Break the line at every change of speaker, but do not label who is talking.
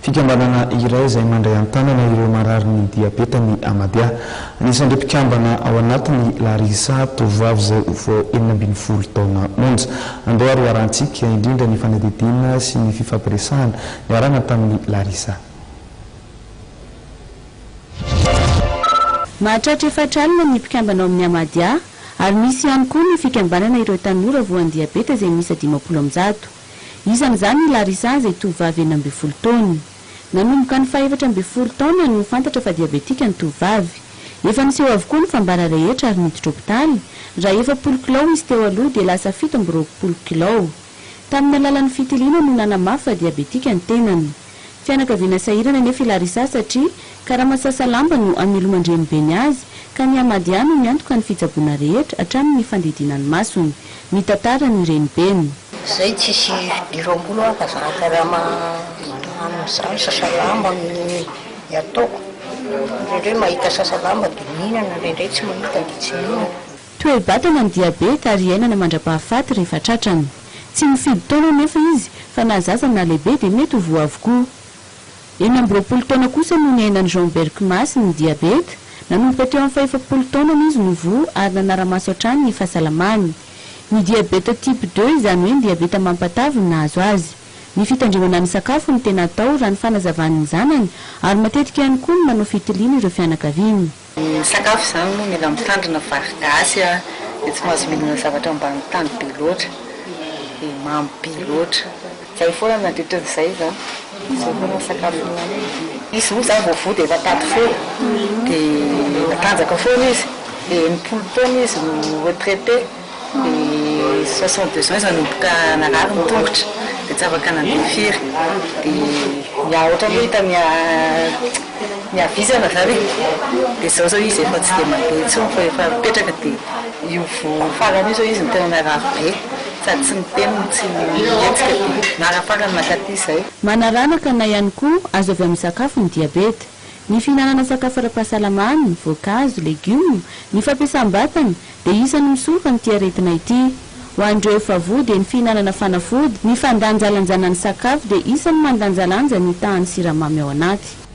Fikambanana iray izay mandray an-tanana ireo mararin'ny diabeta ny Amadia. Anisan'ireo mpikambana ao anatiny i Larissa, tovovavy izay vao 16 taona monja. Andao ary hoarahantsika indrindra ny fanadihadiana sy ny fifampiresahana niarahana tamin'i Larissa.
Mahatratra 40 ny mpikambana ao amin'ny Amadia ary misy ihany koa ny fikambanana ireo tanora voan'ny diabeta izay miisa 150. Isan'izany i Larissa izay tovovavy 16 taona. Nanomboka ny faha-14 taonany no fantatra fa diabetika ny tovovavy. Efa niseho avokoa ny fambara rehetra ary niditra hopitaly. Raha 40 kilao izy teo aloha dia lasa 27 kilao. Tamin'ny alalan'ny fitiliana no nanamafy fa diabetika ny tenany. Fianakaviana sahirana anefa i Larissa satria karama sasa lamba no ameloman-drenibeny azy ka ny Amadia no miantoka ny fitsaboana rehetra hatramin'ny fandidiana ny masony. Mitantara ny renibeny.
Zay tsisy fidiram-bola aho fa za karama amin'izany sasa lamba ny ataoko. Indraindray mahita sasa lamba dia mihinana, indraindray tsy mahita dia tsy mihinana.
Toe-batana ny diabeta ary iainana mandra-pahafaty rehefa tratrany. Tsy mifidy taona anefa izy fa na zaza na lehibe dia mety ho voa avokoa. 26 taona kosa no niainan'i Jean Berchmas ny diabeta. Nanomboka teo amin'ny fahefapolo taonany izy no voa ary nanara-maso hatrany ny fahasalamany. Ny diabeta type deux izany hoe ny diabeta mampatavy no nahazo azy. Ny fitandremana ny sakafo no tena atao raha ny fanazavan'ny zanany ary matetika ihany koa ny manao fitiliana ireo fianakaviany.
Ny sakafo izany moa mila mitandrina vary gasy a, dia tsy mahazo mihinana zavatra ambany tany be loatra, dia mamy be loatra. Izay foana nandritra an'izay izany, izay foana ny sakafo nohanina. Izy moa izany vao voa dia efa taty foana, dia natanjaka foana izy, dia 60 taona izy no retraité. Dia 62 ans izy nanomboka narary ny tongotra dia tsy afaka nandeha firy dia miha ohatran'ny hoe hita miha miha-vizana izany e, dia izao izao izy efa tsy dia mandeha intsony fa efa mipetraka dia io voa farany io izao izy no tena narary be sady tsy miteny no tsy mihetsika dia nara-farany nankaty izay.
Manaranaka na ihany koa azo avy amin'ny sakafo ny diabeta. Ny fihinanana sakafo ara-pahasalamana, voankazo, legioma, ny fampiasam-batana, dia isan'ny misoroka an'ity aretina ity. Ho an'ireo efa voa dia ny fihinanana fanafody, ny fandanjalanjana ny sakafo dia isan'ny mandanjalanja ny tahan'ny siramamy ao anaty.